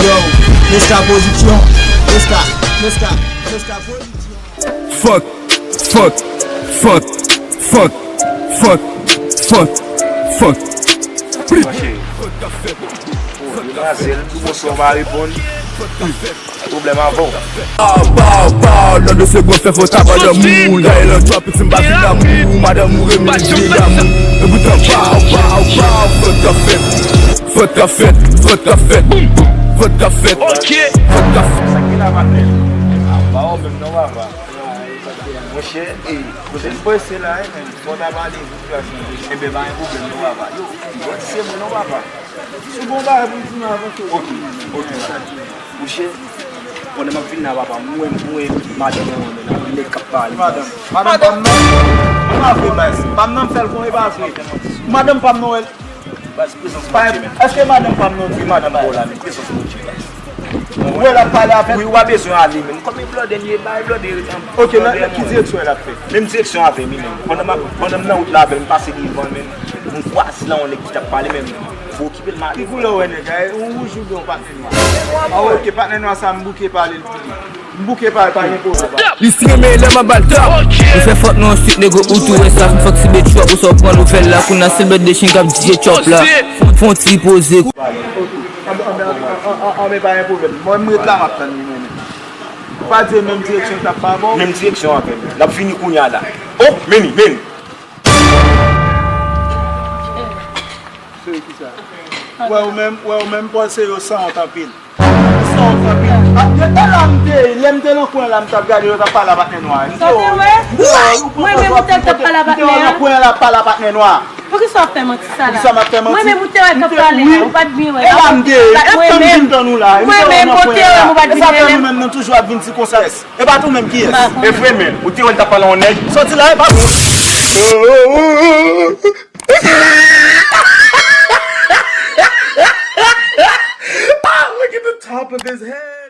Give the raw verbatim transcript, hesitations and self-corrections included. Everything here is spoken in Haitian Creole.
Yo, Meska Production. Meska, Meska, Meska Production. Fuck, fuck, fuck, fuck, fuck, fuck, fuck. Manje. Oh, demwazèl, tou bonswa w pa reponn. Pwoblèm avè w. Pow, pow, pow, nan de segonn fè fò ta ba lanmou. Gaye lan twa piti m pa fin damou. Madanm ou renmen vye damou. E poutan pow, pow, pow, fòt ka fèt. Fòt ka fèt, fòt ka fèt. Fòt ka fèt. Ok. Fòt ka fèt. Sa ki la patnè? A pa w menm non papa. Monchè, e, kote l prese la, e, men, fò ta pale, sitiyasyon. Enben, pa gen pwoblèm non papa. Yo, yo, se mwen non papa. Si w gen yon bagay pou w di m avanse. Ok, ok. Monchè, pandan m ap vin la, papa, mwen, mwen, madanm mwen, mwen, nèg k ap pale. Madanm, madanm pa m non. E pa vre, baz. Pa m nan m fè l kon, e pa vre. Madanm pa m non, wè. Baz, prezans Bondye, men. Èske madanm pa m non? Wi, madanm pa w la, men prezans Bondye, baz. Ou wè l ap pale avè l? Wi, w a bezwen ale, men. Kòm e blòdè m ye, bay blòdè. Ok, nan ki direksyon l ap fè? Menm direksyon avè m, wi, men. Pandan m ap, pandan m nan wout la avè l, m pase devan, men. M kwaze la yon nèg ki t ap pale, men. Fò okipe l, m ale. Ki koulè w wè nèg la? Ou wouj oubyen w pa fin nwa? Ah, ok, patnè nwa sa, m bouke pale l pou li. M bouke pale, pa gen pwoblèm. Li streame lè m ap ba l tap. Li fè fòk nou answit, nego, ou tou wè sa. Fòk si bet chòp, ou sa w pran nouvèl la. Kounye a se l bet de chen k ap di je chòp la. Fon, fon ti poze. Anben, anben, anben, anben, pa gen pwoblèm. Mwen, m ret la, m ap tann li, men. Ou pa di menm direksyon l t ap ba w? Menm direksyon avè m. L ap vini kounye a la. Oh, men li, men li. Se ki sa? Wè ou menm, wè ou menm, panse yo sanwont anpil. Sanwont anpil. A, e la m te ye, lè m te nan kwen la, m t ap gade yo t ap pale a patnè nwa. M te wè, m te wè, ou pran pòz w ap fè. M te wè nan kwen la ap pale a patnè nwa. Poukisa w ap fè manti sa la? Poukisa m ap fè manti? Mwen menm ou te wè k ap pale a, ou pa t byen wè. E la m te ye, e tan m vin tann ou la, m te wè nan kwen la. E sa fè nou menm nou toujou ap vin di konsa. E pa tou menm kiyès? E vre, men, ou te wè l t ap pale yon nèg? Sòti la, e pa bon. Ah, look at the top of his head.